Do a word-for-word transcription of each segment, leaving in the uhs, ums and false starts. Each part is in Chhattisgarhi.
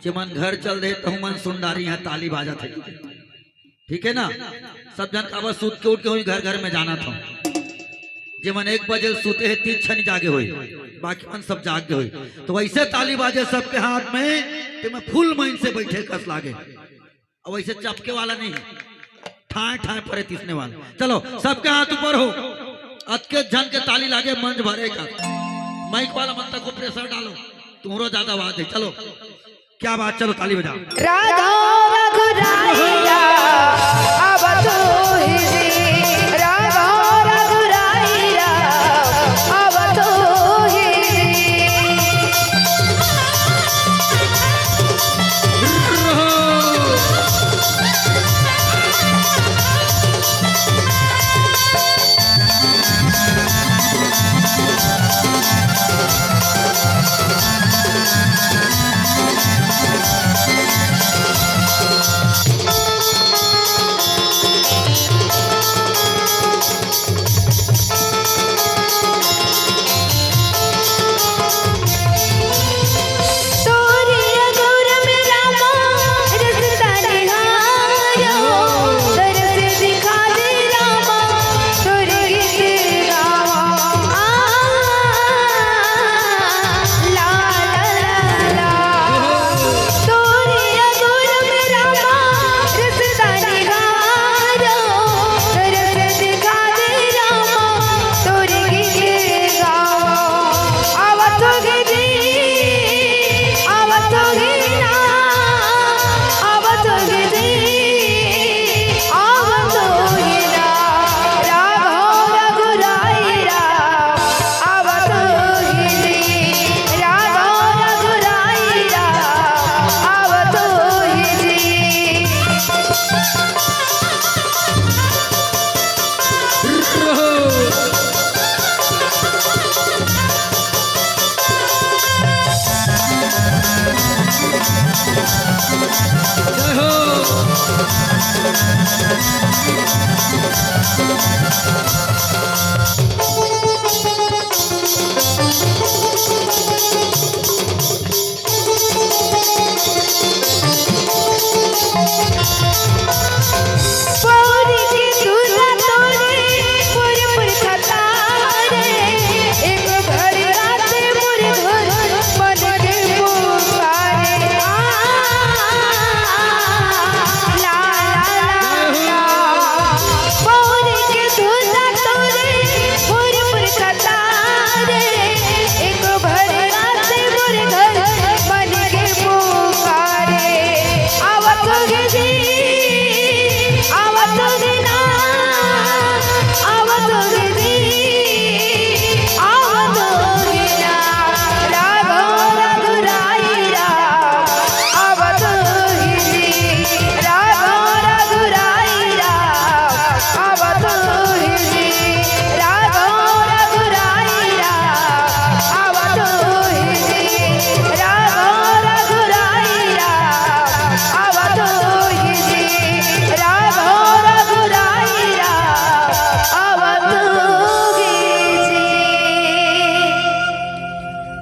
जेमन घर चल दे, तहु मन सुन डारी, यहाँ ताली बाजत हे। ठीक है ना? सब झन काबर सुत के उठ के हुई घर घर में जाना था। जेमन एक बजे सुते हे, तीन छन जागे होई, बाकी मन सब जाग गए होई। तो वैसे ताली बाजे सबके हाथ में, ते में फुल माइन से बैठे कस लागे। अब वैसे चपके वाला नहीं, ठाए ठाए परे तिसने वाला। चलो, सबके हाथ ऊपर हो, अतके झन के ताली लागे, मंच भरे का। माइक वाला मन तक को प्रेशर डालो, तुम्हरो ज्यादा आवाज है। चलो, क्या बात, चलो ताली बजाओ। राघव रघुराई राम, अब तू ही जी। राघव रघुराई राम, अब तू ही जी।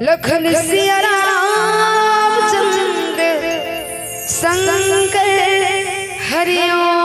लखन सिया रामचंद्र शंकर हरिओम।